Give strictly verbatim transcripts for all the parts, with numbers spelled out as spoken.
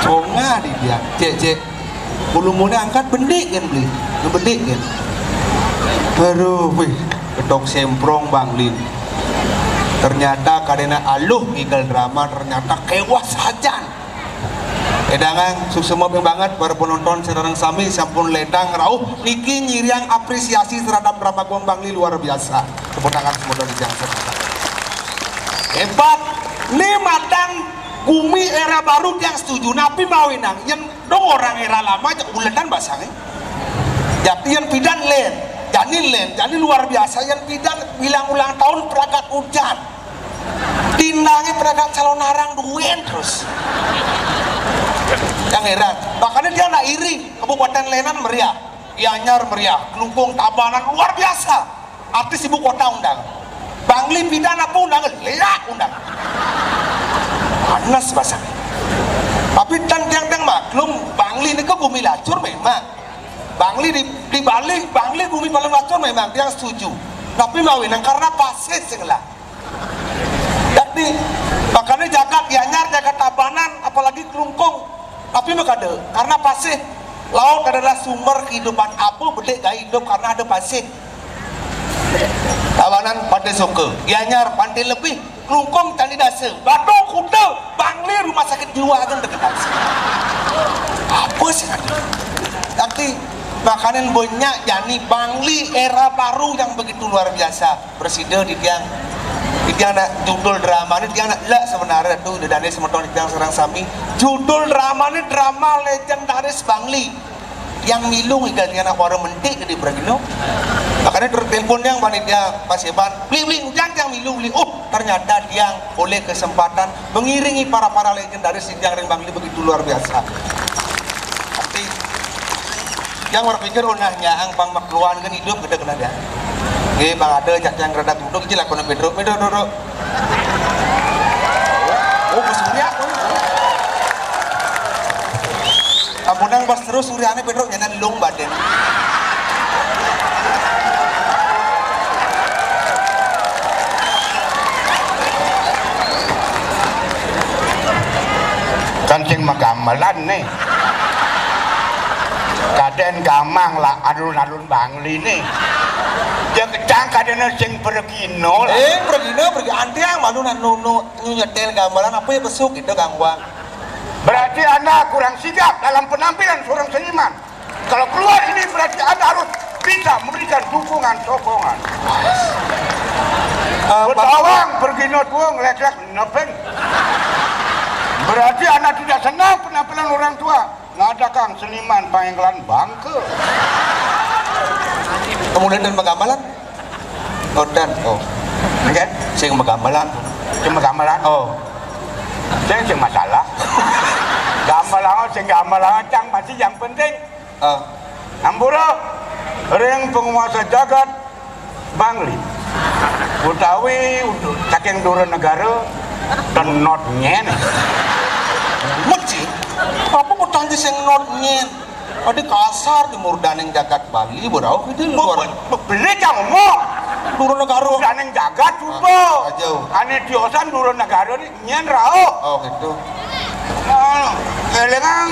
Bongah di dia. Cek, cek. Ulumune angkat, bendik kan beli. Bendik kan. Aduh, wih, ketok semprong Bang Lin. Ternyata kadena aluh ngikel drama, ternyata kewas sajan. Edangan, suksma banget para penonton sareng sami sampun ledang rauh niki nyiriang apresiasi terhadap drama Gong Bangli luar biasa. Tepuk tangan semua dari yang hebat. Ini matang gumi era baru yang setuju. Napi mawinang? Yang dong orang era lama aja uledan basangnya. Jadi yang pidan len, jani len, jani luar biasa. Yang pidan bilang ulang tahun pragat hujan. Tindangnya pragat calon arang duit terus. Yang heran, makanya dia anak iri. Kabupaten Lenan meriah, Gianyar meriah, Klungkung, Tabanan luar biasa. Artis ibu kota undang. Bangli pidan apa undang? Leak undang. Panas basah. Tapi tan tiang-tiang maklum, Bangli ini ke bumi lacur memang. Bangli di, di Bali, Bangli bumi paling lacur memang, tiang setuju. Tapi mawinang karena pasih sing lah. Jadi, makanya jagat Gianyar, jagat Tabanan, apalagi Klungkung. Tapi makade, karena pasih. Laut adalah sumber kehidupan. Apa bedik gai hidup karena ada pasih. Tabanan Pantai Soka, Gianyar Pantai Lebih, Klungkung Candi Dasa, Badung Kuta, Bangli rumah sakit jiwa kan dekat. Apa sih? Tapi makanan banyak jani Bangli era baru yang begitu luar biasa. Presida di tiang, di tiang nak judul drama ni tiang nak lak sebenarnya tu, dia dani semeton di tiang serang sami. Judul drama ni drama legendaris Bangli. Yang milu ngigal tiang nak orang mentik di Bragino. Makanya terus telepon yang panitia Paseban, beli beli hujan tiang milu beli. Oh, ternyata tiang oleh kesempatan mengiringi para-para legendaris di tiang ring Bangli begitu luar biasa. Tapi yang berpikir unahnya ang pang makluan kan hidup gede kena dia. Nggih, bang ada cak yang rada duduk aja lah kono Pedro, Pedro duduk. Oh, Mas Surya kono. Ampunang pas terus Suryane Pedro nyanan lung baden. Kan sing magamelan nih. Kaden gamang lah alun-alun Bangli nih. Dia kecang kadene sing pergino lah. Eh, pergino, pergi antiang malu nak nunu nyetel gamelan apa ya besuk gitu gangguan. Berarti Anda kurang sigap dalam penampilan seorang seniman. Kalau keluar ini berarti Anda harus bisa memberikan dukungan, sokongan. Eh, Pak Betawang pergi not wong leklek nepen. Berarti Anda tidak senang penampilan orang tua. Ngadakan seniman pangengkelan bangke. Kemudian dan penggambalan. Oh, dan, oh. Kan? Sing penggambalan. Sing penggambalan. Oh. Sing, sing masalah. Gambalan, sing gambalan, cang masih yang penting. Ah. Ampura, ring penguasa jagat Bangli. Utawi untuk saking dura negara, tenot nyen. Mesti. Apa kutang sing not nyen? Adi kasar di murdaning jagat Bali, berau gitu luar. Beli kamu mau? Dura negara. Murdaning jagat, coba. Ah, aja. Ane tiosan dura negara ni nyen rauh. Oh, gitu. Ah, kelingan,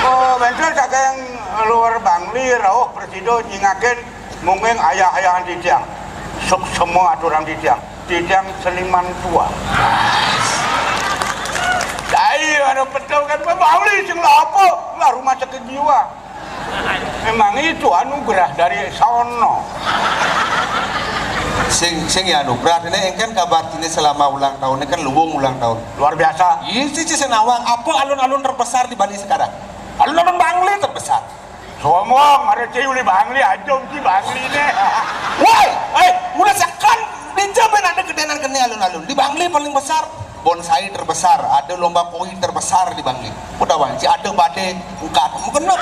oh, bentar saking luar Bangli, rauh presido nyingakin mungkin ayah-ayahan titiang. Suksma aturan titiang. Titiang seniman tua. Dai, anu betul kan, Bangli sing lha apa? Lah rumah sakit jiwa. Memang itu anugerah dari sono. Sing, sing ya anugerah. Ini kan kabar ini selama ulang tahun, ini kan luwung ulang tahun. Luar biasa. Iya sih, sih, nawang. Apa alun-alun terbesar di Bali sekarang? Alun-alun Bangli terbesar. Sombong, ada cewek uli Bangli, aja uji Bangli deh. Woi, eh, udah sekan, ninja ben ada gedenan kene alun-alun. Di Bangli paling besar, bonsai terbesar, ada lomba koi terbesar di Bangli. Udah wanci, ada badai, engkat, mungkin lo.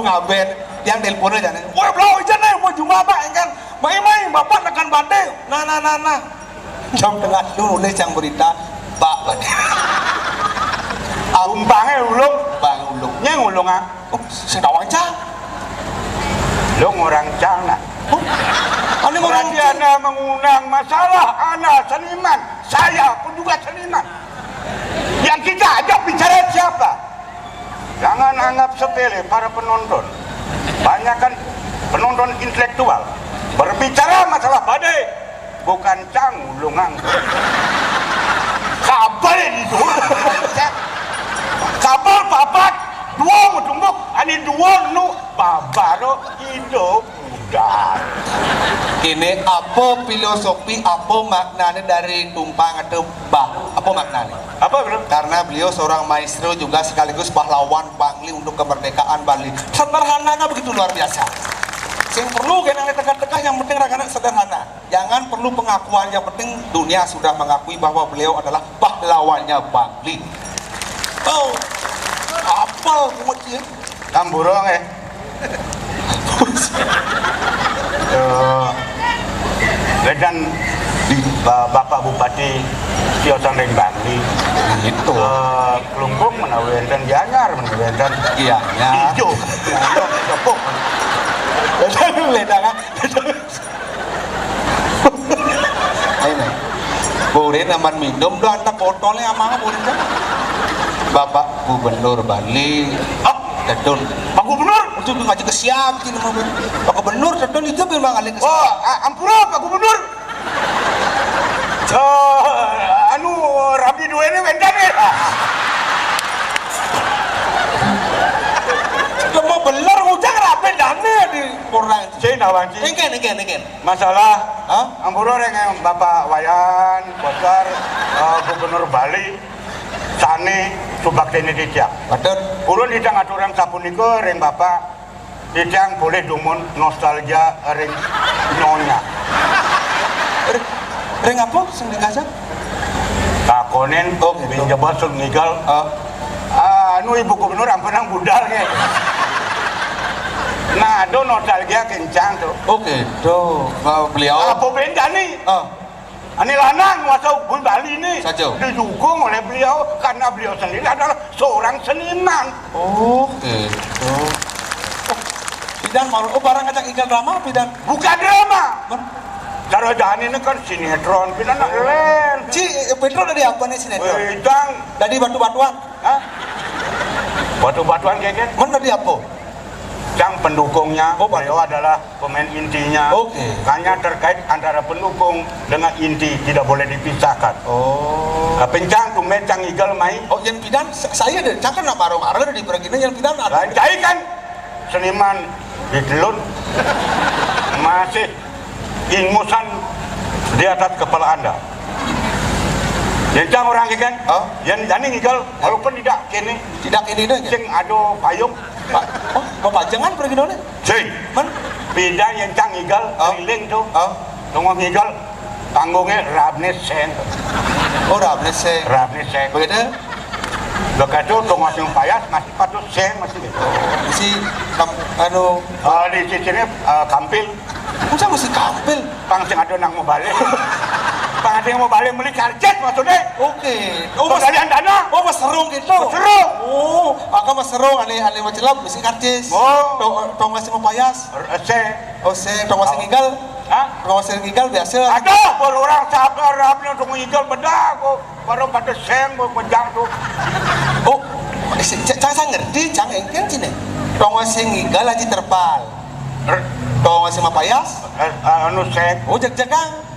Abén, tiang telepon aja nih. Woi, bro, aja nih, mau jumpa apa, engkén? Mai, mai, bapak tekan Bante. Nah, nah, nah, nah. Jam tengah dulu nulis yang berita, Pak Bante. Tumpangé ulung. Bang ulung. Nyén ulung, ah. Oh, sing tawang cang. Lu ngorang cang, nah. Oh, anu ngorang Berarti cang. Anda mengundang masalah, Anda seniman. Saya pun juga seniman. Yang kita ajak bicara siapa? Jangan anggap sepele para penonton. Banyak kan penonton intelektual. Berbicara masalah badai, bukan cang ulung ang. Kabel itu. Kabel papat, dua mau tumbuk, ani dua nu babaro hidup. Udah. Kéné apa filosofi, apa maknané dari tumpang itu, Bah? Apa maknané? Apa, Bro? Karena beliau seorang maestro juga sekaligus pahlawan Bangli untuk kemerdekaan Bali. Sederhananya begitu luar biasa. Sing perlu kéné teka-teka, yang penting ragané sederhana. Jangan perlu pengakuan, yang penting dunia sudah mengakui bahwa beliau adalah pahlawannya Bangli. Oh, apa kuat ya? Tamburong, eh. Tuh. Wénten di Ba-, Bapak Bupati tiosan ring Bangli. Gitu. Eh, Klungkung menawi wénten, Gianyar menawi wénten. Iya, ya. Ijo. Ijo, tepuk. Lédangan. Ayo, Nek. Burin aman minum, do antak botolné aman burin kan. Bapak Gubernur Bali. Ah, tedun. Pak Gubernur? Itu ngajak ke siap, ini mah. Pak Gubernur tedun itu memang alih ke. Oh, a-, ampura, Pak Gubernur. Eh, anu, rabi duéné wénten ya. Lha mau beler ngujang rabi dané di orang. Sing nawang, Ci. Engkén, engkén, engkén. Masalah, hah? Ampura ring Bapak Wayan, Kocar, eh, Gubernur Bali, sané subaktiné titiang. Betul. Purun titiang aturang sapunika ring Bapak, titiang polih dumun nostalgia ring nyonya. Ring, ring apa sing dikasih? Takonin, oh, gitu. Pinjebot sing ngigel. Ah. Ah, anu, Ibu Gubernur, ampun, nang budal, nggih. Nah, ada nostalgia kencang, tuh. Oh, gitu. Nah, beliau. Apa bedane? Ah. Ane lanang nguasa bun Bali ini. Saja. Didukung oleh beliau karena beliau sendiri adalah seorang seniman. Oh, gitu. Oh, pidan mau, oh, barang ngajak iklan drama, pidan? Bukan drama. Men? Cara jani ini kan sinetron, pidan nak lén. Ci, Pedro dari apa nih sinetron? Wedang. Dari batu-batuan? Hah? Batu-batuan, Keken? Men dari apa? Cang pendukungnya, oh, beliau adalah pemain intinya. Oke. Hanya terkait antara pendukung dengan inti, tidak boleh dipisahkan. Oh. Nah, pencang tumben cang igel mai. Oh, yang pidan, sa-, saya deh, cang kan nak marung arah di pergina yang pidan ada. Lain cai kan seniman di telun masih ingusan di atas kepala Anda. Yang cang orang Keken, oh, yang jani ngigel, walaupun tidak kene. Tidak kene deh. Sing ada payung. Pak, oh, bapak jangan pergi dulu. Sing. Man? Beda yang cang ngigel, oh, keliling tuh. Oh. Tunggu ngigel, panggungnya rabne seng. Oh, rabne seng. Rabne seng. Begitu? Begitu, tunggu sing payas, masih patut seng, masih gitu. Isi kam-, anu. Oh, di sini, eh, kampil. Masa masih kampil? Pang sing ada nang mau balik. Pang ada yang mau balik, beli karcis maksudnya. Oke. Oh, Mas, penggalian dana. Oh, Mas Serung gitu. Mas Serung. Oh, maka Mas Serung ane, ane macelap mesti karcis. Oh. Tong, tong masih mau payas. Ese. Oh, se, tong masih ngigel. Hah? Tong masih ngigel biasa. Ada, kalau orang sabar, apa yang tong ngigel bedah kok. Baru pada seng, mau menjang tuh. Oh, si, ca-, cang saya ngerti, cang engken sini. Tong masih ngigel aja terpal. Er. Tong masih mapayas? Eh, eh, anu, seng. Oh, jeg-jegang.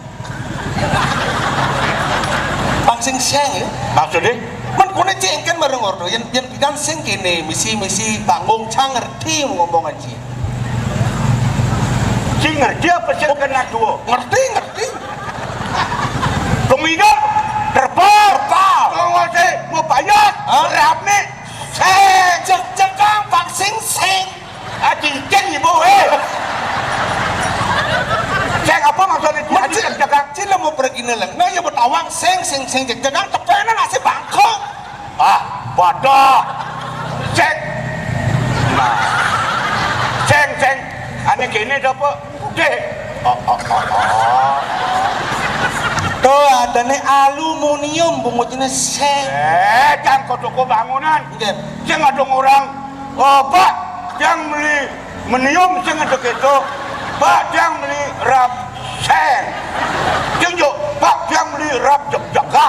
Pang sing seng, ya? Maksudnya? Men kone cengken bareng ordo, yen, yen pidan sing kene, misi, misi panggung cang ngerti ngomongan ci. Ci ngerti apa sing kena dua? Ngerti, ngerti. Tumindak, terbal. Terbal. Tong masih mapayas, hah? Rame, seng. Jeg-jegang, pang sing seng. Ah, cincin ibu, eh. Seng apa maksudnya? Cina, cina, cina mau pergi neleng. Nah, ya mau tawang seng, seng, seng, cek, cek, tepenan nasi bangkok. Ah, bodoh. Seng. Nah. Ané kéné to apa? Deh. Oh, oh, oh, oh. To adané aluminium, bungutné seng. Eh, cang ka toko bangunan. Nggih. Sing ada orang, "Oh, Pak, cang beli menium," sing ada gitu. "Pak, cang beli rap seng." Sing juk, "Pak, cang beli rap jeg-, jaga."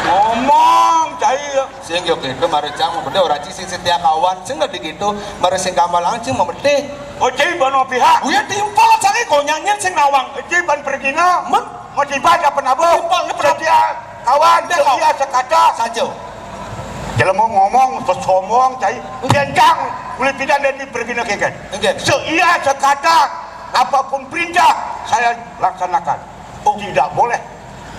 Ngomong, cai. Sing yo gitu, mari cang mau bedé orang sing setia kawan, sing lagi gitu, mari sing gamelan, sing mau bedé. Oh, cai bano pihak. Uya timpal cang konyangnya sing nawang. Cai ban pergina. Men? Mau tiba ada penabung. Timpal, ini penabung. Setia kawan, dia setia sekata. Saja. Jelema ngomong, sombong, cai. Kencang, boleh tidak dan dipergina keket. Nggih. Setia sekata, apapun perintah, saya laksanakan. Oh. Tidak boleh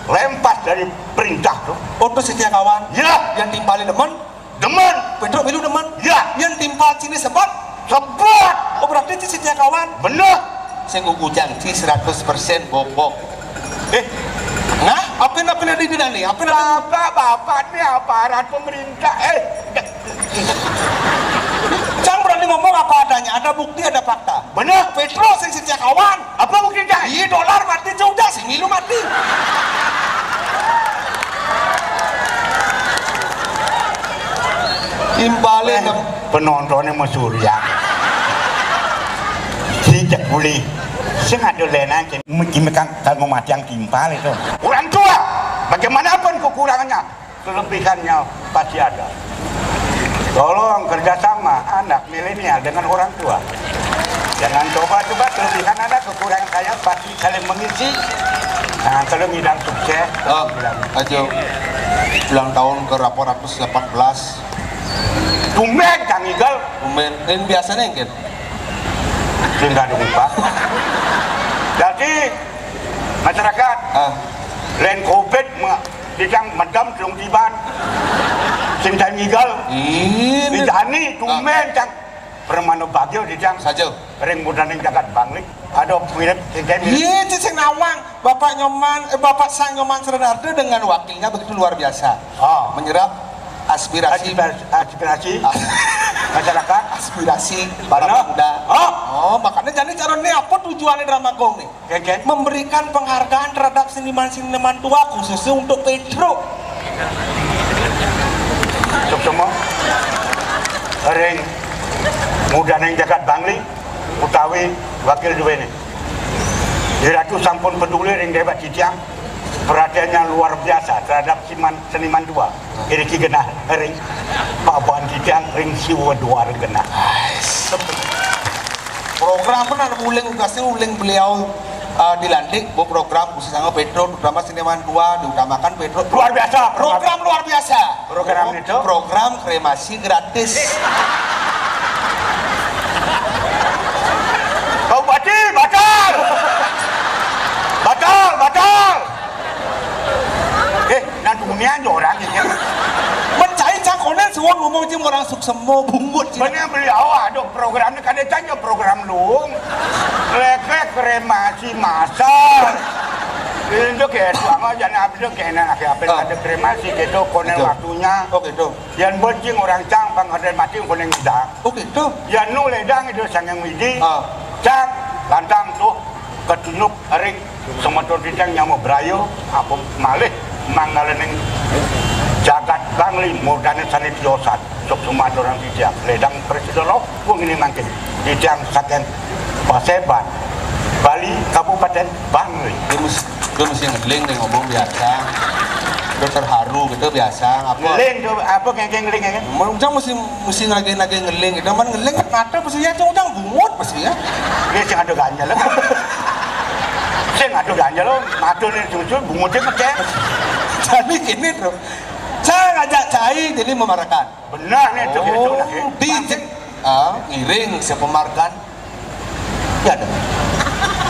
lempas dari perintah tu. Oh, tu setia kawan. Ya. Yang timpalin demen? Demen. Pedro milu demen? Ya. Yang timpal sini sebut? Sebut. Oh, berarti itu setia kawan. Bener. Sing kuku janji seratus persen bobok. Eh, nah, apa yang, apa yang ada di dalam ni? Apa yang ada? Bapak, bapak ni aparat pemerintah. Eh, cang berani ngomong apa adanya, ada bukti, ada fakta. Bener. Pedro sing setia kawan. Apa bukti, cang? Iya, dolar mati juga, sing milu mati. Timpalin. Eh, penontonnya mau surya. Sejak boleh. Sing ada lenan, cek. Mungkin kan kalau mati yang timpal itu. Orang tua, bagaimanapun kekurangannya, kelebihannya pasti ada. Tolong kerjasama anak milenial dengan orang tua. Jangan coba-coba kelebihan anak, kekurangan saya, pasti saling mengisi. Nah, kalau ngidang sukses, oh, aja ulang tahun ke delapan ratus delapan belas. Tumben, Kang Igal. Tumben. Ini biasanya, kan? Tinggal dibuka. Jadi, masyarakat, ah, lain covid, ma-, dicang medam, telung tiban. Sing Kang Igal. Ini. Dijani, tumben, ah, cang. Permana bagio, dicang. Saja. Ring mudaning jagat Bangli. Ada mirip, sing kayak mirip. Iya, itu sing nawang. Bapak Nyoman, eh, Bapak Sang Nyoman Suranardo dengan wakilnya begitu luar biasa. Oh. Menyerap aspirasi. Aspirasi, aspirasi masyarakat. Aspirasi para pemuda. Oh. Oh, makanya jadi calon ini apa tujuannya drama gong nih? Memberikan penghargaan terhadap seniman-seniman tua, khususnya untuk Pedro. Suksema. Ring mudaning jagat Bangli utawi wakil duwene. Iratu sampun peduli ring dewek titiang. Perhatiannya luar biasa terhadap siman-, seniman tua. Iriki genah ring paban titiang ring siwa duar genah. Program pun ada uling, tugasnya uling beliau, eh, dilantik, bu program khusus sama Pedro, terutama seniman tua, diutamakan Pedro. Luar biasa, program. Program luar biasa. Program itu? Program kremasi gratis. Pak Bupati, batal! Batal, batal! Eh, nah, dunia aja orang ini. Mencai cangkonan semua ngomong cing orang suksemo, bungut cing. Bener beliau, aduh, programnya kada tanya program lung. Lek-lek kremasi massal. Itu kayak tuang aja, nah, itu kayak enak, kayak apa, ada kremasi gitu, kono waktunya. Oh, gitu. Yan bocing orang cang pang ada mati kono ngidang. Oh, gitu. Yan nu ledang itu sangang widi. Ah. Cang lantang tuh ketunuk ring semeton titiang nyama braya apa malih manggalaning jagat Bangli murdane sane tiosan. Suksema aturang titiang ledang presiden lo wong ini mangkin titiang saking Paseban, Bali, Kabupaten Bangli. Dia mesti, dia mesti ngeling nih ngomong biasa. Dia terharu gitu biasa. Apa? Ngeling tuh, apa kengkeng ngeling ya? Mau cang mesti, mesti nagih-nagih ngeling gitu. Man ngeling mata mesti ya, cang bungut mesti ya. Dia sing ada ganjel. Sing ada ganjel lo, mata nih cucu bungut dia mecek. Jadi gini, Bro. Saya ngajak cai jadi memarakan. Benar nih, tuh, oh, gitu, nah, gitu. Di, ah, ngiring sepemarkan. Ya ada.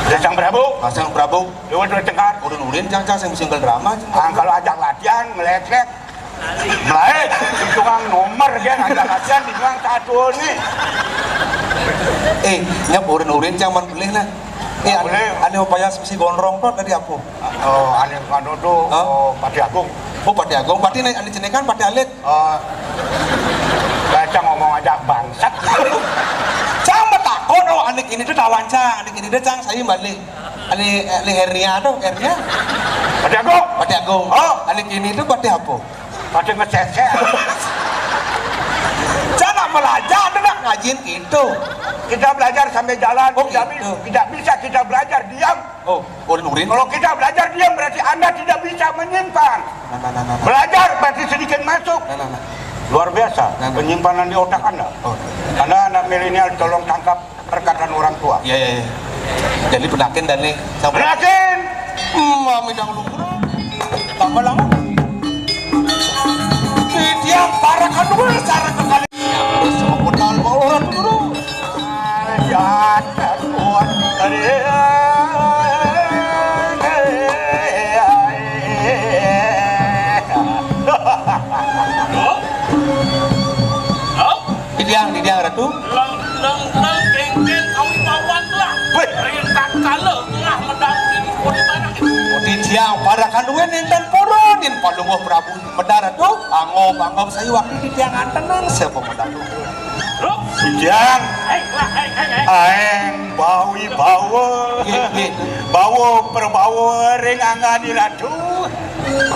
Pasang Prabu. Pasang Prabu. Lewat dua tengkar. Urin-urin, cang, cang, sing single drama, cang. Ah, kalau ajak latihan, ngelek-lek. Mulai, hitungan nomor, dia ajak latihan, hitungan satu nih. Eh, nyap urin-urin, cang, man boleh lah. Eh, boleh. Ane upaya si gondrong tuh tadi apa? Oh, ane anu tuh, oh, Pati Agung. Oh, Pati Agung. Pati ane, ane cenekan, Pati alit. Oh. Baca ngomong aja bangsat. Cang betakon, oh, ane Itu tawan cang, adik ini deh cang, saya balik. Adik, adik hernia tuh, hernia. Pati Agung. Pati Agung. Oh. Adik ini tuh pati apa? Pati ngesesek. Cang nak belajar, ada nak ngajin gitu. Kita belajar sambil jalan. Oh, tidak gitu. Bi-, tidak bisa kita belajar diam. Oh, oh, dengerin. Kalau kita belajar diam, berarti Anda tidak bisa menyimpan. Nah, nah, nah, nah, nah. Belajar berarti sedikit masuk. Nah, nah, nah. Luar biasa, nah, nah, penyimpanan di otak Anda. Oh. Anda anak milenial, tolong tangkap perkataan orang tua. Iya, iya, iya. Jadi pedakin dan nih, sama pedakin. Hmm, mami dang lumpur. Tambah lama. Di tiang para kandungan, cara kekali. Yang bersama modal bawa orang dulu. Jangan kuat dari. Hop. Hop. Di tiang, di tiang, Ratu. Leng, leng, leng, kéngkén, kawibawan lah. Wéh. Rintak kala gelah medal di puri barang. Di tiang para kandungan ninten purun, nin Palungguh Prabu medal Ratu. Angob, angob saya waktu di tiang antenan, siapa medal tu? Ruk. Di tiang. Hei, lah, hei, hei, hei. Aeng bawi bawa. Nggih, nggih. Bawa perbawa ring anggané Ratu.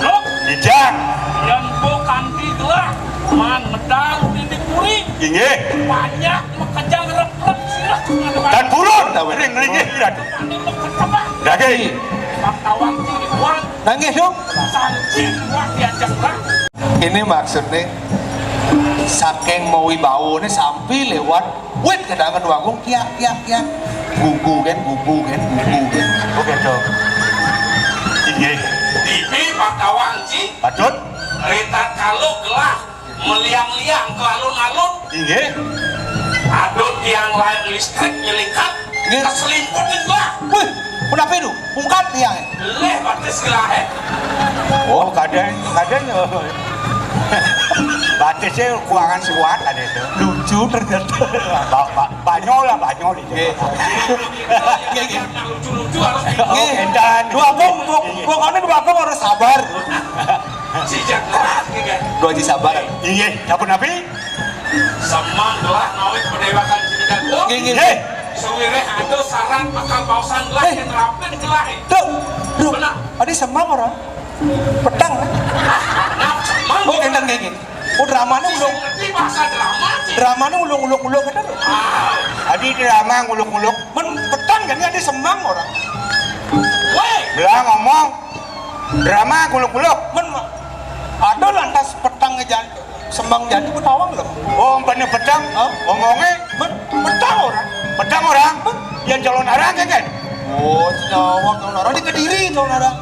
Loh, Ijang. Yén bo kanti gelah, man medal ring puri. Inggih. Banyak makejang reprek sirah. Tan purun ring linggih Ratu. Daging. Bang tawang ciri kuat. Nggih, Dong. Sanci kuat diajak perang. Ini maksudnya saking mawibawané sampi lewat wit kedangan wagung, kiak, kiak, kiak. Gugu kan, gugu kan, gugu kan. Oke, Dok. Inggih. Bibi patawang, Ci. Patut. Rita kaluk gelah, meliang-liang ke alun-alun. Inggih. Adut tiang lain listrik nyelingkat, inggih, keselimput gelah. Wih, kenapa itu? Bungkat tiang. Leh batis gelahé. Oh, kadang, kadang, oh. Batisnya kuangan kuat ada itu. Lucu ternyata. Ba-, ba-, banyol lah, banyol itu. Nggih. Nggih, nggih. Lucu-lucu harus di- Oh, nggih. Édan. Dua pung, dua, pokoknya dua pung harus sabar. Sijak kuat, gitu. Dua ji sabar. Iya, sampun napi? Semang gelah ngawit pedéwakan Cina Jagung. Nggih, nggih. Nggih. Sawiréh ada sarang bakal pausan gelah, eh, yang nerapin gelah. Duh, duh. Benar. Adi semang ora? Petang, kan? Nah, semang. Oh, énten nggih, nggih. Oh, dramané ulung. Ngerti bahasa drama, Ci. Dramané ulung-ulung-ulung, kan? Ah. Adi drama nguluk-nguluk. Men petang, kan, adi semang ora? Wéh. Belah ngomong. Drama nguluk-nguluk. Men ma-, ada lantas petang ngejan. Semang jani petawang lho. Oh, umpamane petang, hah? Ngomongnya men-, petang orang. Petang orang? Men-, yang calon arang ya kan? Oh, calon arang di Kediri calon arang.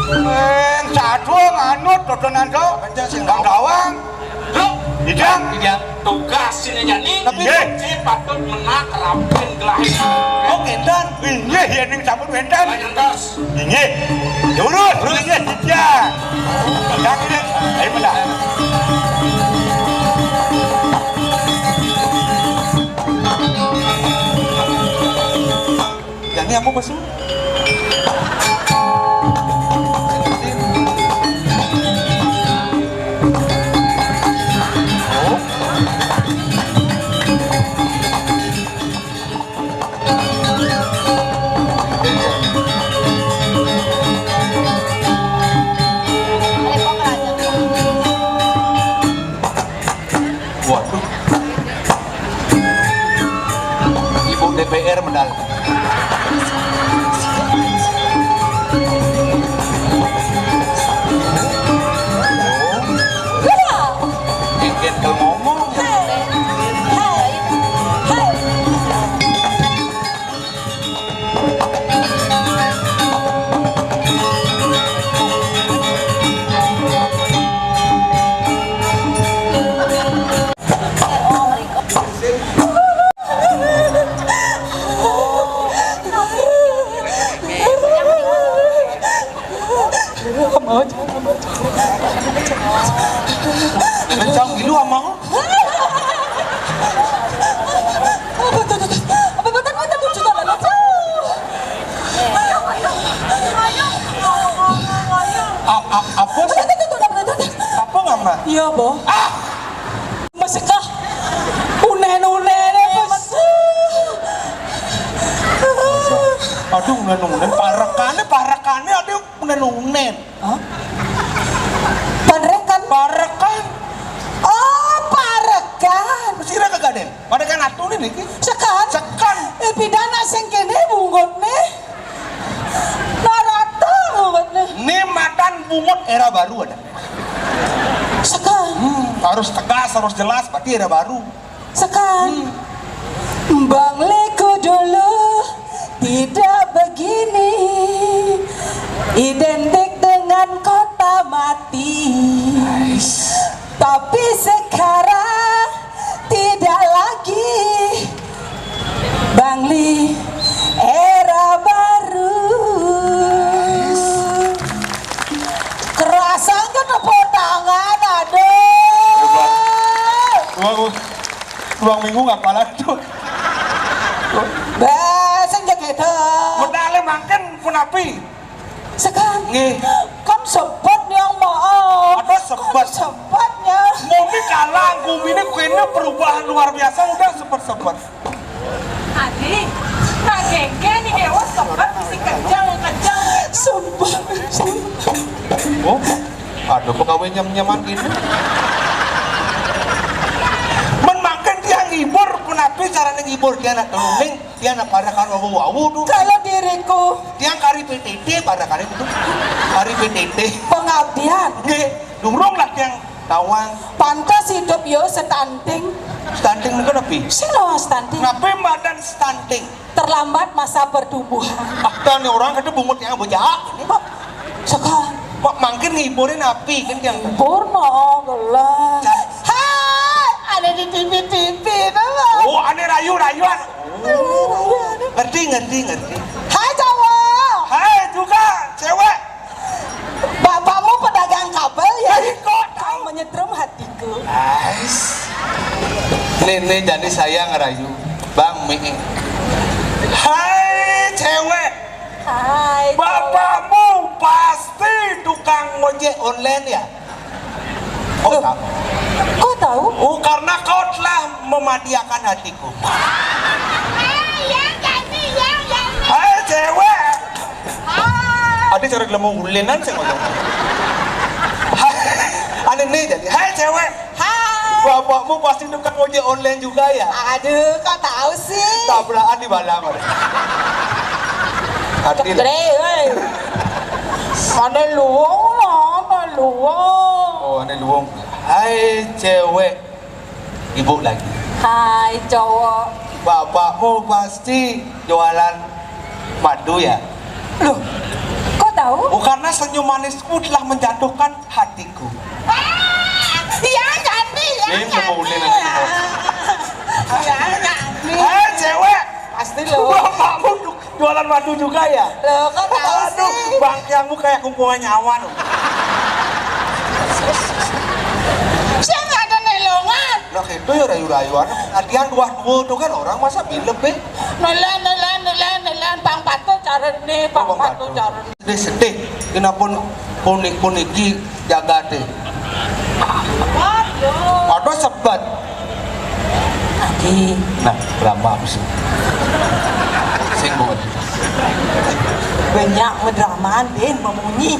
Eh, satu nganut dodonan to. Bang Dawang. Loh, Ijang. Ijang. Tugas sini jani. Tapi iya. Saya patut menak rapin gelahir. Oh, kénten. Iya, iya, ning sampun wénten. Nyentos. Inggih. Lurus, lurus, inggih, titiang. Yakin? Ayo, menang. Jani apa, Bos? Oh. Waduh. Ibu D P R medal. Inggih, kalau ngomong. Kencang gilu amang. A-, a-, apa sih? Apa ngama? Iya, Bo. Ah! Mesekah. Unen-unen, Bos. Aduh, unen-unen, parekané, parekané, aduh, unen-unen. Hah? Parekan? Parekan. Oh, parekan. Sira kagak, Den? Parekan atuné niki. Sekan? Sekan. Eh, pidana sing kéné bungutné. Narata bungutné. Né madan bungut era baru ada. Sekan. Hmm, harus tegas, harus jelas, berarti era baru. Sekan. Hmm. Bang Leko dulu tidak begini, identik dengan kota mati. Ais. Tapi sekarang tidak lagi. Bang Li, era baru. Kerasa aja tepuk tangan, aduh. Hebat. Wah, wah. Ruang minggu ngapalan tuh? Bah, sing jegeda. Medale mangkin punapi? Sekan. Nggih. Kan sebet nyang maaf. Ada sebet. Kan sebet nyang. Muni kalang, guminé kéné perubahan luar biasa, udah sebet-sebet. Adi, nah gengge nih dewa sebet mesti kejang-kejang. Sebet. Oh, ada pegawai nyam-nyaman gini. Men mangkin tiang ngibur, punapi carané ngibur tiang nak keluning, tiang nak pada kan wawu-wawu tuh. Kalau diriku. Tiang kari P T T pada kari itu. Kari P T T. Pengabdian. Nggih, durung lah tiang tawang. Pantas hidup yo stunting. Stunting niku napi? Sing lawan stunting. Napi madan stunting? Terlambat masa pertumbuhan. Ah, dan orang kata bungut yang bejak. Kok sekan? Kok mangkin ngiburin api kan yang ngibur no, gelas. Hai, ada di T V-T V to, Bang. Oh, ane rayu-rayuan. Oh, ngerti, ngerti, ngerti. Hai, cowok. Hai juga, cewek. Bapakmu pedagang kabel ya? Ih, kok tahu? Menyetrum hatiku. Ais. Nenek jadi saya ngerayu. Bang Mi. Hai, cewek. Hai. Bapakmu pasti tukang ngojek online ya? Oh, loh, tahu. Kok tahu? Oh, karena kau telah memadiakan hatiku. Hai, cewek. Hai. Ada cara gelem ulenan sih ngomong. Hai, ane nih jadi. Hai, cewek. Hai. Bapakmu pasti tukang ojek online juga ya? Aduh, kok tahu sih? Tabrakan di balang ada. Hati. Cekré, woi. Ane luwung, ane luwung. Oh, ane luwung. Hai, cewek. Ibu lagi. Hai, cowok. Bapakmu pasti jualan madu ya? Loh, kok tahu? Oh, karena senyum manismu telah menjatuhkan hatiku. Ah, iya, jadi, iya, jadi. Ini mau ulenan lagi, mau. Iya, jadi. Hai, cewek. Pasti lo. Bapakmu jualan madu juga ya? Loh, kok tahu sih? Aduh, bangkiangmu kayak kumpulan nyawa loh. Saya nggak ada nelongan. Lah, itu ya rayu-rayuan. Latihan dua-dua tuh kan orang masa bilep, eh. Nelen, nelen, nelen, nelen. Pang patuh cara nih, pang patuh cara. Sedih-sedih. Kenapa puniki-puniki jagate? Ada sebet. Adi. Nah, drama apa sih? Sing banget. Banyak ngedramaan, Din, memunyi.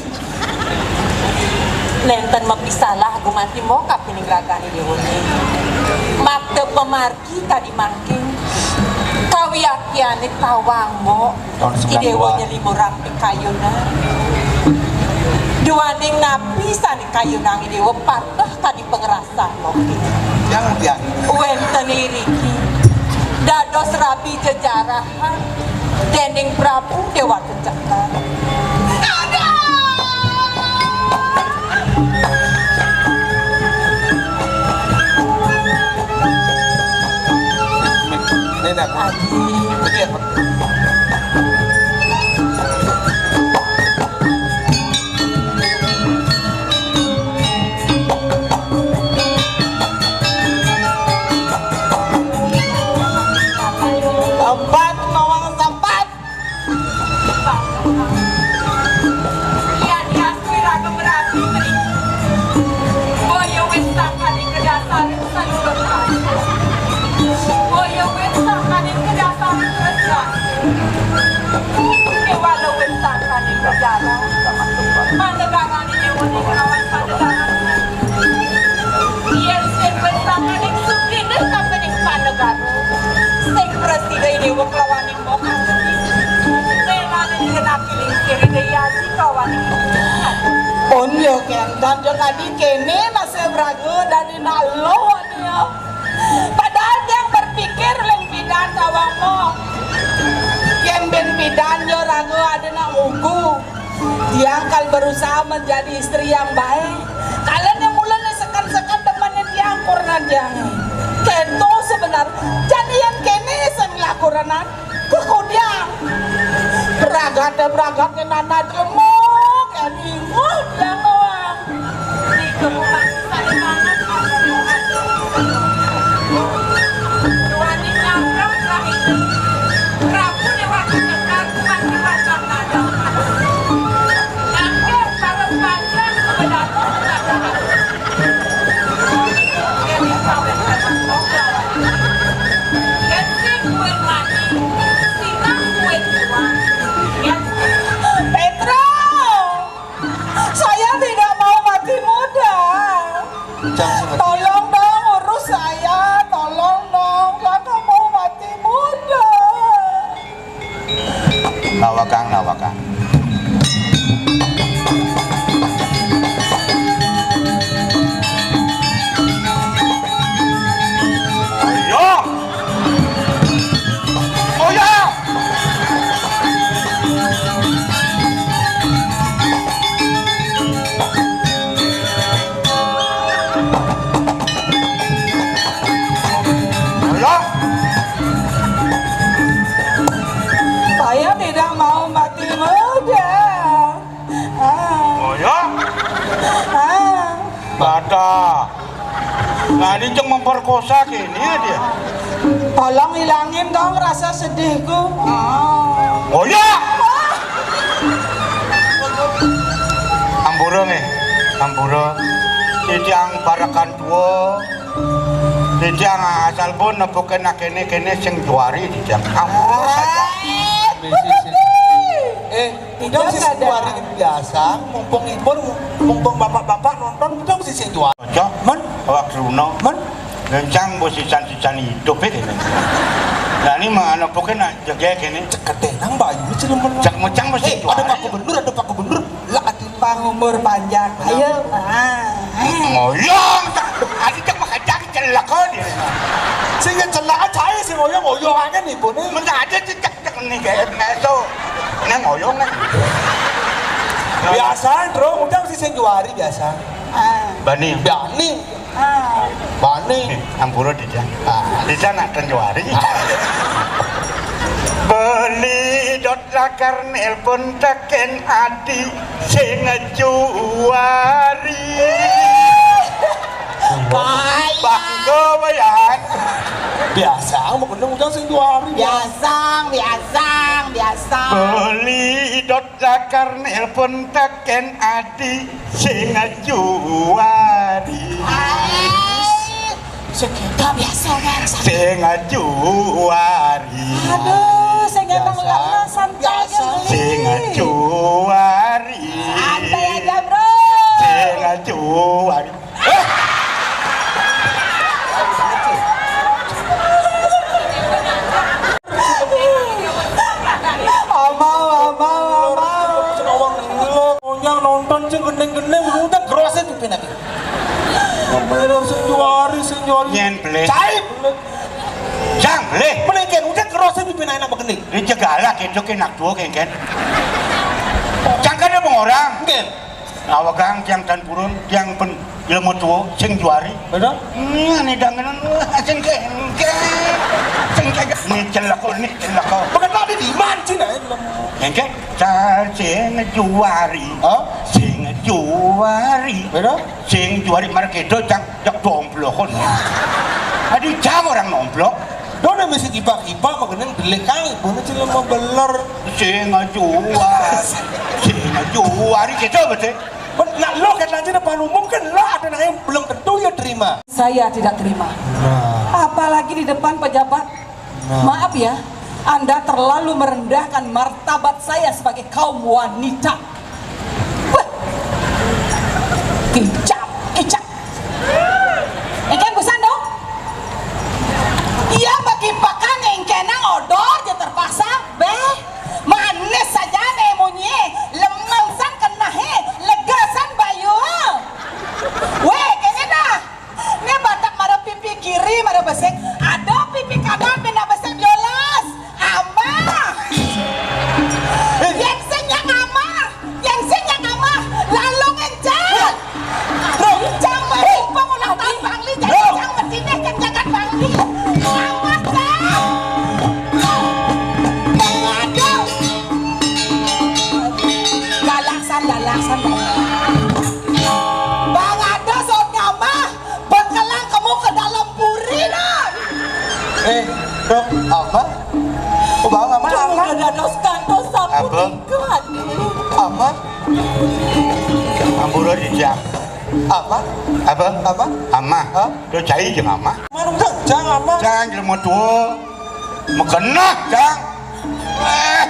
Nenten mapisalah gumanti mo kapining ragane dewane. Makta pemar- Kadi mangkin, kawiaktiane tawang mo, Ida Dewa nyelimurang pikayunan. Duaning napi sane kayunang Ida Dewa pateh kadi pangrasane mo. Yang, yang. Wenten iriki, dados rabi jejarahan dening Prabu Dewata Cakar. Ini nak. Aji. Ini ya. Tempat, nawang tempat. Yan yastwi raga merabi meri. Boya wis sangkaning kedasarin saluhur kali. Boya wis sangkaning kedasarin Yén sing besanganing sugih kapining panegara, sing prasida idéwa kelawaning mokahan. Rénaning genah kiling sirih dayasi kawaning. Pun yo kénten, jeng adi kéné masih braga dadi nak luh, ya. Padahal tiang berpikir lén pidan tawang mo. Yén ben pidan yo raga ada nak ngugu. Tiang kal berusaha menjadi istri yang baik. Kalian yang mula nih sekan-sekan demen tiang kurnan tiang. Kento sebenar. Jadi yang kene sing lakurenan. Kekudiang. Beragate-beragate nanad lemuk. Yang inguh tiang doang. Petro! Saya tidak mau mati muda. Tolong dong urus saya, tolong dong, saya nggak mau mati muda. Nawakang, nawakang. Ayo. Oh ya. Ayo. Saya tidak mau mati muda. Ah. Oh ya. Ah. Batal. Nah, ini ceng memperkosa kini ya dia. Tolong hilangin dong rasa sedihku. Oh ya. Ampura nih, ampura. Titiang parekan tua. Titiang asal pun nepukin nak kene-kene sing juari titiang. Ampura saja. Eh, Udah sih, dua hari biasa, mumpung ibu, mumpung bapak-bapak nonton, udah sih sing jual. Cok, men, awak Bruno, men, rencang bos sisan-sisan hidup ya kene. Nah, ini mah anak pokoknya nak jaga kene. Ceketenang bayu sih lu men. Cak mecang bos. Eh, ada Pak Gubernur, ada Pak Gubernur. Lah, ati pangumur panjang. Ayo. Ah. Ngoyong, tak, ati cak makajak celaka dia. Sehingga celaka saya sih ngoyong, ngoyong aja nih, Bu, nih. Mentak aja cek Cek nih gaé meso. Nang oyong nang. Biasa, Bro, udah mesti sing juari biasa. Ah. Bani. Bani. Ah. Bani. Eh, ampura Dija. Ah. Dija nak ten juari. Beli dot lakar nelpon teken ati sing juari. Bayang. Bangga bayang. Biasa, mau kenal udah sing dua hari. Biasa, biasa, biasa. Beli dot lakar nelpon teken ati sing juari. Hai. Sekitar biasa, biasa. Sing juari. Aduh, sing emang lemes, santai aja, Beli. Sing juari. Santai aja, Bro. Sing juari. Amau, amau, amau. Cenawang gila, konyang nonton sing gendeng-gendeng, udah kerasa tuh pina. Bener sing juari, sing juari. Nyén, Blé. Caip. Jang, Blé. Mending kan udah kerasa tuh pina enak begini. Ini jegala gitu, kena tua, kan. Jang kan ada orang. Mungkin. Awegang tiang tan purun, tiang pen ilmu tua, sing juari. Betul? Hmm, ini dangenan, wah, sing ke, ke, sing ke, ini celaka, ini celaka. Bukan tadi di mana sih, nah, ilmu? Engke, sing juari. Hah? Sing juari. Betul? Sing juari, mari kita cang, jak domplokon. Adi cang orang nomplok. Dona mesti kipak-kipak, magening delik kang, ibuné cilema beler. Sing juari, sing juari gitu betul. Nak lo kan lanjut depan umum kan lo ada nanya belum tentu ya terima. Saya tidak terima. Nah. Apalagi di depan pejabat. Nah. Maaf ya, Anda terlalu merendahkan martabat saya sebagai kaum wanita. Wah. Kicap, kicap. Engkén busan dong. Iya, bagi pakan engkén nang odor ja terpaksa. Béh, manis saja né munyi. Lemesan kenahé, legasan bayu. Wéh, kéné dah. Né batak mara pipi kiri, mara besik. Ada pipi kanan, pina besik diolas. Amah. Yén sing nyang amah, yén sing nyang amah, lalu ngencang. Bro. Cang merimpung ulang tahun Bangli, jadi Bro. Cang merdine kan jagat Bangli. Amah, Cang. Aduh. Galaksan, galaksan, galaksan. Bang ada saut ngamah, bekelang kemu ke dalam puri nah. Eh, Dok, apa? Oh, Bang, apa? Cuma apa? Dados kantos sapu Apa? Tiga, Dé. Apa? Ampura dijak. Apa? Apa? Apa? Amah. Hah? Lo cai jeung amah. Mana udah, jangan, Amah. Jangan jelema tua. Mekenah, Cang. Eh,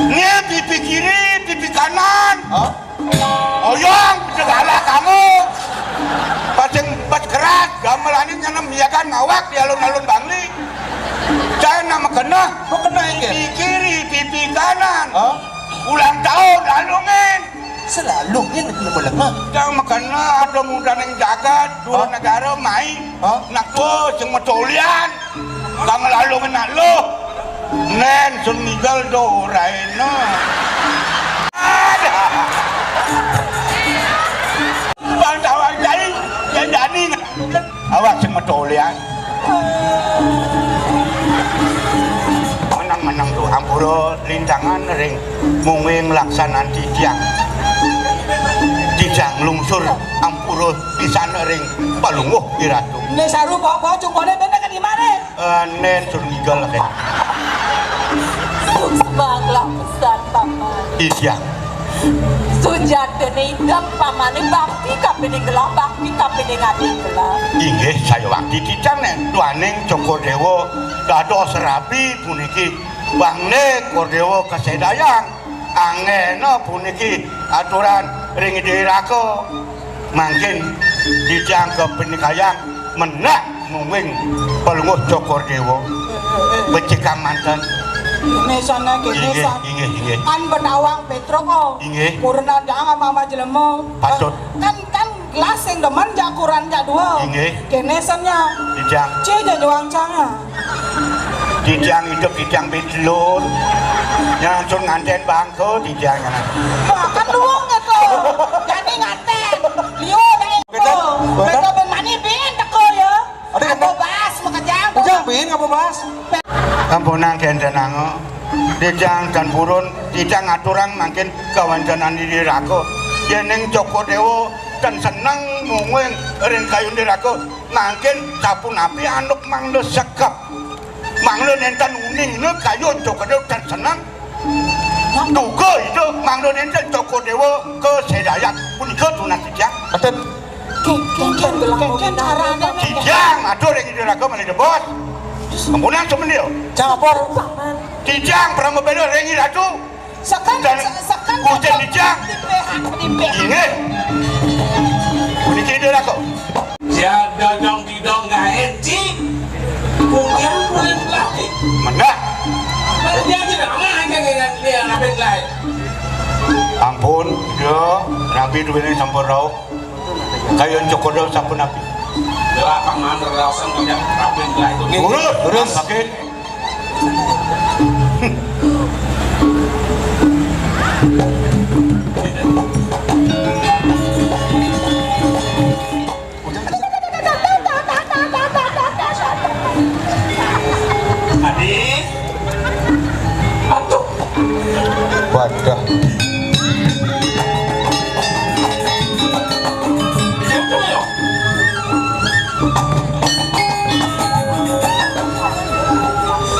ini pipi kiri, pipi kanan. Hah? Oyong, segala kamu. Pacing bat keras, gamelan ini nyanem ya kan ngawak di alun-alun Bangli. Saya nama kena. Mau kena ya? Pipi kiri, pipi kanan. Hah? Ulang tahun, lalungin. Selalu ini belum lengah. Yang makana ada muda neng jagat, dua Hah? Negara main. Hah? Nak tua, sing metolian. Kang lalu ngena lo. Nén sun ngigel do raina. Bang tawang cai, ya jani. Awak sing metolian. Menang-menang tuh ampura lintangan ring mungwing laksanan titiang. Titiang lungsur ampura pisan ring palungguh iratu. Né saru bawa-bawa cungkone benda ke di mana? Nén sun ngigel ké. Suk sebanglah pesan Paman. Iya. Sujatine idep Pamane bakti kaping gelah, bakti kaping ati gelah. Inggih, saya wakti titiang nén duaning Cokor Dewa dados rabi puniki. Bangné Kor Dewa kasedayang anggéna puniki aturan ring Ida Raka. Mangkin titiang kapinikayang mendak mungguing Palungguh Cokor Dewa. Becikang manten. Kéné sané, kéné Inggih, san. Inggih, inggih. Kan bedawang Pétruk, oh. Inggih. Purna dang ama-ama jelema. Patut. Kan, kan gelas sing demen jak kuran jak dua. Inggih. Kéné sannya. Titiang. Ci jajuang canga. Titiang idup titiang bitelur. Nyang langsung nganten bangko titiang nyana. Wah, kan luwung gitu. Jadi nganten. Liu dari Betul. Betul. Betul ben mani bin teko ya. Ada apa? Bas makejang. Ujang bin apa bas? Kampunang kenten ango. Titiang tan purun, titiang ngaturang mangkin kawancanan Ida Raka. Yéning Cokor Dewa tan seneng mungguing ring kayun Ida Raka, mangkin sapunapi anuk mangda sekep. Mangda nénten uning né kayun Cokor Dewa tan seneng. Duga itu mangda nénten Cokor Dewa kasedayang punika tunas titiang. Enten. Kénkén, kénkén, kénkén carané, kénkén. Titiang atur ring Ida Raka malih debos. Ampunang sumendil. Cang apor. Titiang pramabéda ring Ratu. Seken, Dan se-, seken, kucing seken. Dijang. Dipéhak, dipéhak. Inggih. Puniki Ida Raka. Ya, dodong didong gaén, Ci. Kucing kulit lagi. Mendak. Dia tidak aman, kan, dengan dia, ngapain lain? Ampun, Ida, rabi duwéné sampun rauh. Kayun Cokor Dewa sapunapi. Dewa Paman raosan tidak rabi lah itu. Lurus, lurus. Makin. Adi, aduh. Wadah.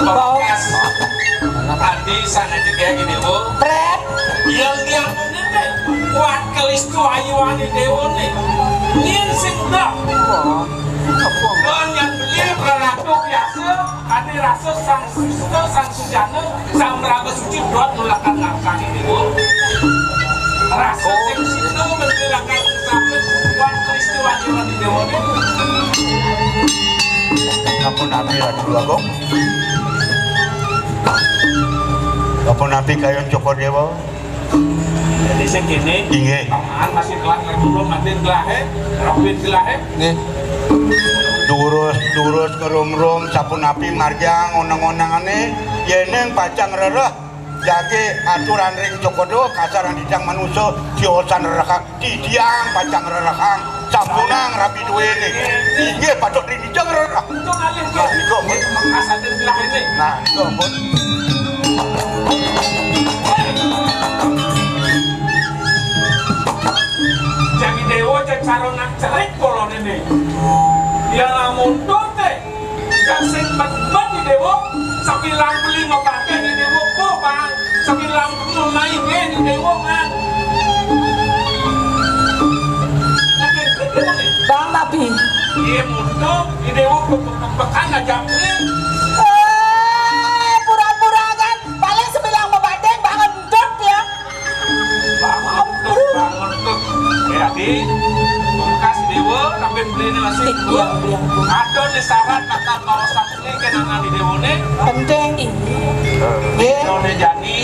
Bakas. Adi sana juga gini, Bu. Pret. Yang dia ini kuat kelistu ayuan di Dewa nih. Ini sing dah. Don yang beli berlaku biasa, adi rasa sang susto, sang sujana, sang meraga suci, buat nulakan nafkah ini, Bu. Rasa sing situ menulakan Wan Kristi wani wani Déwa. Ampun napi Ratu Agung? Ampun napi kayun Cokor Déwa? Jadi sing kéné, inggih. Paman masih kelas ngerumrum, nanti gelahé, rapin gelahé. Nggih. Durus-durus ngerumrum, sapunapi margiang onang-onangané, yéning pacang rereh, jagi aturan ring Cokor Déwa, kasarang titiang manusa, tiosan rerehang titiang pacang rerehang, sampunang rabi duéné. Inggih patut ring titiang rereh. Nah, nika, ampun. Nah, nika, ampun. Jani Déwa, jeg cara nang cerik koloné né. Yén lamun tuté, jang sing bet-bet I Déwa, sabilang beli mabadé I Déwa, kok, Bang. Sabilang beli main I Déwa, Bang. Bang, napi? Iya, mutu, I Déwa, kok, kok, kok, kok, ngajak beli. Eh, pura-pura kan. Paling sabilang mabadé, Bang, entut ya. Bangun tuh, bangun tuh. Ya, di bekas Déwa, tapi beliné masih. Iya, iya. Ada nih syarat akan bawa satu nih ke nangan I Déwané. Penting. Iya. Déwané jani,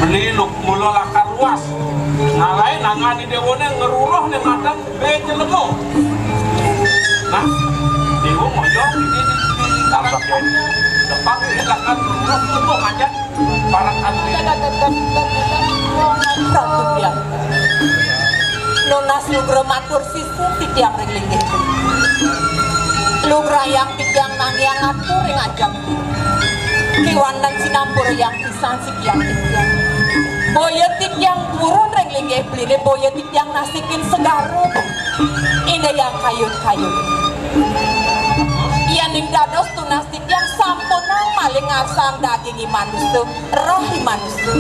beli lu mula lakar luas. Nah, lain nangan I Déwané ngeruruh nih madan, bé jelema. Nah, Déwa ngoyong ini di, di, di, depan ini lakar luas, lu ngajak. Prabu Hyang. Nunas lugra matur sisun titiang ring linggih. Lugrayang titiang nangiang atur ring ajeng. Kéwanten sinampurayang pisan sikian titiang. Boya titiang purun ring linggih beliné, boya titiang nasikin segara. Inggih Hyang kayun-kayun. Yéning dados tunas titiang sampunang malih ngarsang daging i manusa. Roh i manusa.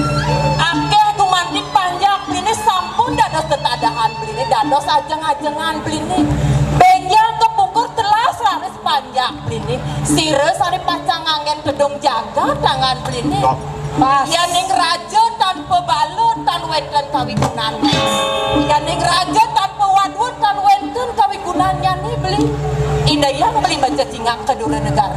Akéh gumanti panjak beliné sampun dados tetadahan beliné, dados ajeng-ajengan beliné. Bénjang kapungkur telas raris panjak beliné. Sira sané pacang nganggén tedung jagat tangan beliné. Pas. Yéning raja tanpa bala tan wénten kawigunannya. Yéning raja tanpa wadwa tan wénten kawigunannya né beli. Inggih Hyang beli maca cingak ka dura negara.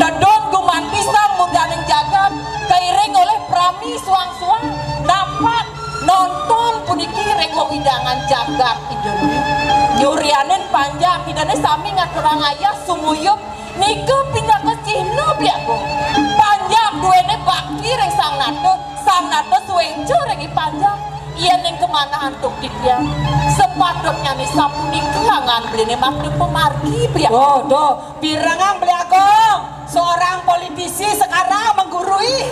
Tedun gumanti sang murdaning jagat, kairing olih prami suang-suang, napak nonton puniki ring wewidangan jagat Idané. Nyurianin panjak Idané sami ngaturang ayah sumuyub nika pinaka cihna Beli Agung. Panjak duéné bakti ring Sang Nata, Sang Nata suéca ring i panjak. Yéning kamanah antuk titiang, sapatutnyané sapunika angan beliné makta pamargi Beli Agung. Tuh, tuh. Pirengang Beli Agung, seorang politisi sekarang menggurui.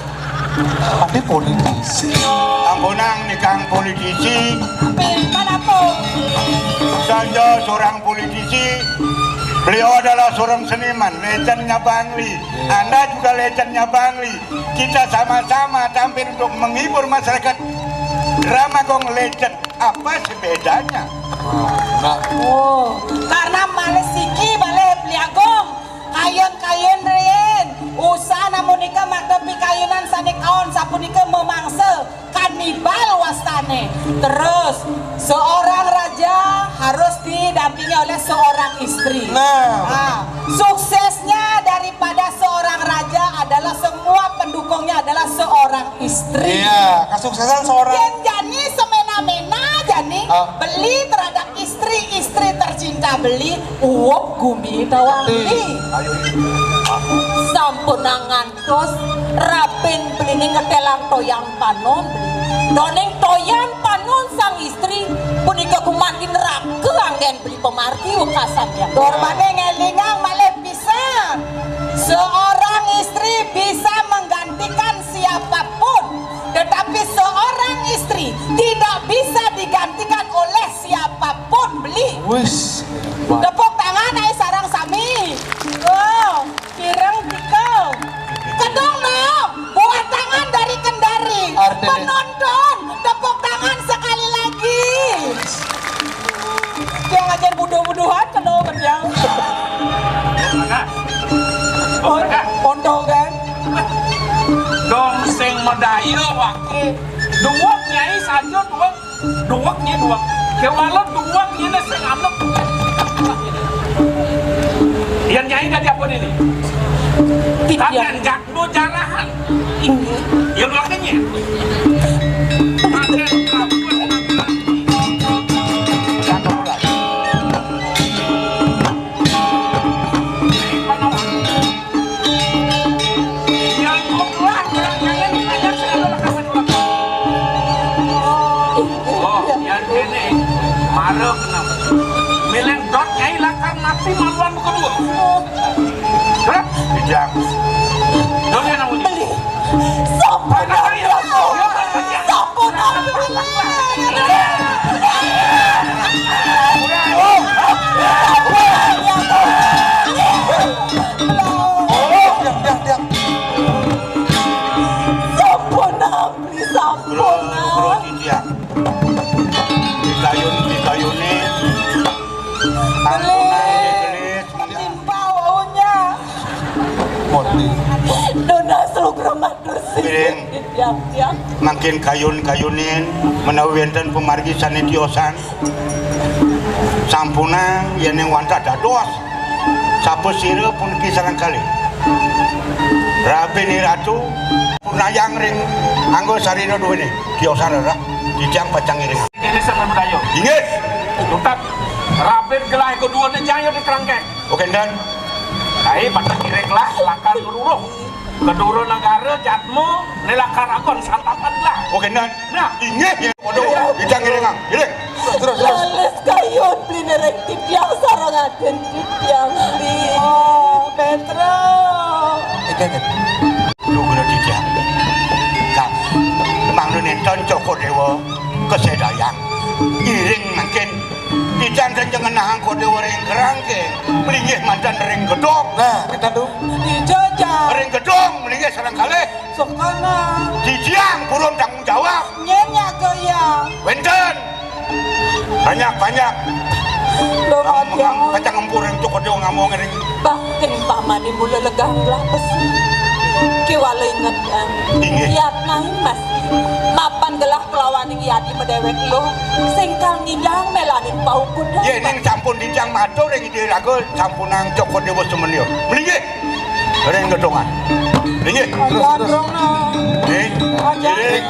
Tapi politisi. Ampunang nikang politisi. Apa? Saja seorang politisi, beliau adalah seorang seniman, legendnya Bangli. Anda juga legendnya Bangli. Kita sama-sama tampil untuk menghibur masyarakat. Drama Gong Legend, apa sih bedanya? Nah, oh, karena malih siki malih Beli Agung. Kayun-kayun riin. Usan amunika makta pikayunan sané kaon sapunika mamangsa kanibal wastané. Terus, seorang raja harus didampingi oleh seorang istri. Nah. Nah, suksesnya daripada seorang raja adalah semua pendukungnya adalah seorang istri. Iya, kesuksesan seorang. Yén jani semena-mena jani beli terhadap istri-istri tercinta beli, uwuh gumi tawang beli. Sampunang ngantos rabin beliné ngetélang toyan panon beli. Toning toyan panon sang istri punika gumanti neraka anggén beli pamargi wekasannya. Durmané ngélingang malih pisan. Seorang istri bisa menggantikan siapapun, tetapi seorang istri tidak bisa digantikan oleh siapapun beli. Wis. Tepuk tangan ayo sareng sami. Oh, kirang tikel. Kedung no, buah tangan dari Kendari. Artinya? Penonton, tepuk tangan sekali lagi. Yang ajar buduh-buduhan kedung bediang. Mana? Oh, mana? Pondokan. Dong sing madaya waké. Duwek nyai saja duwek. Duwek nyai duwek. Kéwala duweg ngéné sing anut. Yén Nyai dadi apa déné? Titiang. Tangan jadma jarahan. Inggih. Yén waké nyai. Makan kabut. Yang oblah orang kaya ini banyak sekali orang kaya orang. Oh, yang ini marah kenapa? Milih dot nyai lakar mati maluan kedua. Hah? Bijak. Dot yang namanya. Beli. Sampun, Prabu. Sampun, Prabu. Diam, diam, diam. Sampun, Prabu. Sampun. Bro, bro, Cynthia. Dikayun, dikayuné. Ampunang, gelis. Timpal waunya. Mati. Nunas lugra matur sisip. Mangkin kayun-kayunin menawi wénten pamargi sané tiosan. Sampunang yéning wantah dados. Sapasira puniki sareng kalih. Rabin Ratu purnayang ring angga sarira duwéné. Tiosan rereh titiang pacang ngiring. Ini sama budaya. Inggih. Tutup. Rabin gelah kedua né jaya di kerangkeng. Oke, Dan. Kaé patang kirek lah, lakar luruh. Kedua negara jadma, né lakar agon santapan lah. Oke, Dan. Nah. Inggih, ya. Waduh, ijang ngiringang. Ngiring. Terus, terus. Leres kayun beli nereng titiang sareng aden titiang beli. Oh, Petra. Oke, oke. Lu guna titiang. Kang, mangda nénten Cokor Déwa kesedayang. Ngiring mangkin. Ijan sing ngenahang Kodewa ring kerangkeng, mlinggih manten ring gedong. Nah, kita tuh. Ijo, Jang. Ring gedong, mlinggih sareng kalih. Sekana. Titiang purun tanggung jawab. Nyén nyaga ya. Wénten. Banyak-banyak. Lo Nang mati. Mengang kacang empur ring Cokor Déwa ngamong ring. Bah, ing pamane mula legah ngelah pesi. Kiwala inget, Jang. Inggih. Yatnaing Mas. Mapan gelah kelawaning yadi madéwék luh, sing kal ngidang mélanin paukudan. Yéning sampun titiang matur ring Ida Raga, sampunang Cokor Déwa semenir. Mlinggih. Ring gedongan. Mlinggih. Terus, terus. Nggih. Aja. Nggih.